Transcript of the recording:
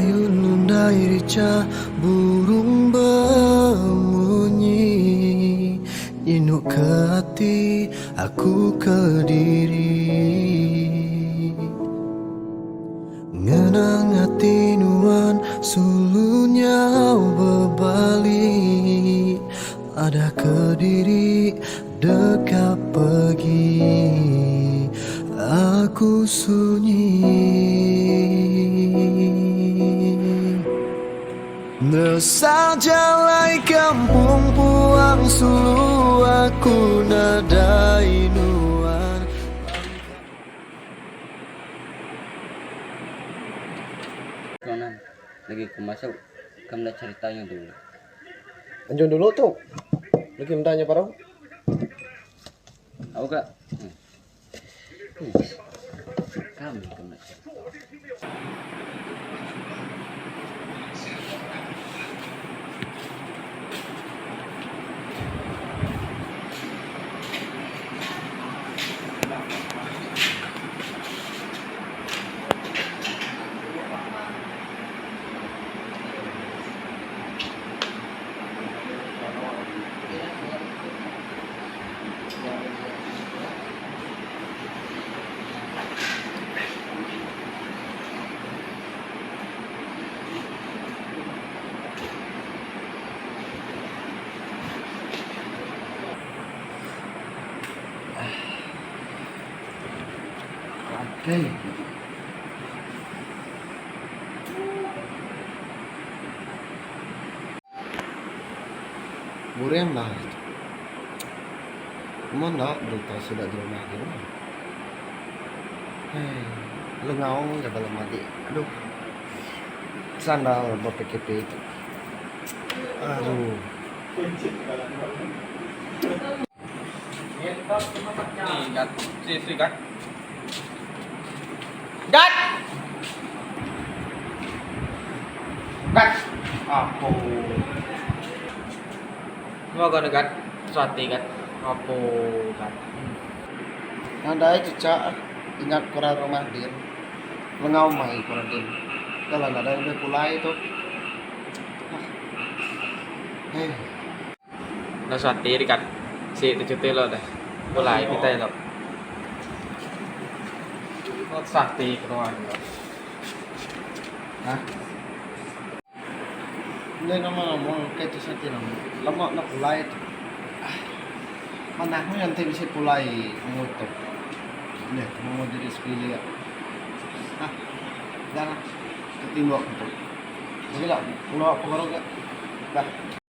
Ayun lundai richa burung bemunyi Nyinuk ke ati aku kediri Ngenang ati nuan sulu nyau bebali Madah kediri deka pegi Aku sunyi Nesal jalai kampung puang sulu aku nadai nuan. Kanan, lagi ku masuk kam enda ceritanya dulu. Anjung dulu tu. Lagi meda nya baru. Au ka. Hmm. Kami kam enda cerita. Okey. Buring lah. Mun enda berita sida di rumah din. Hei, lengau ga bala madik. Aduh. Sandal ba PKP tu. Aduh. Gat! Gat! Apo. Semua kau gat. Sate gat. Apo gat. Nadai cecak ingat ku orang rumah din. Lengau mai ku orang din. Dah lah nadai lebih pulai tu. Hei. Enda sate dekat si te cuti lo deh. Pulai kitai lo. Sate keluar lo. Ha? Enda nama nama kai tu sate nama. Lama enda pulai tu. Manah meh enti bisi pulai mung tu. Ulih temu diri sebilik. Ha. Dah lah. Ke tinduk ku tu. Pagila keluar ku baru ga. Dah.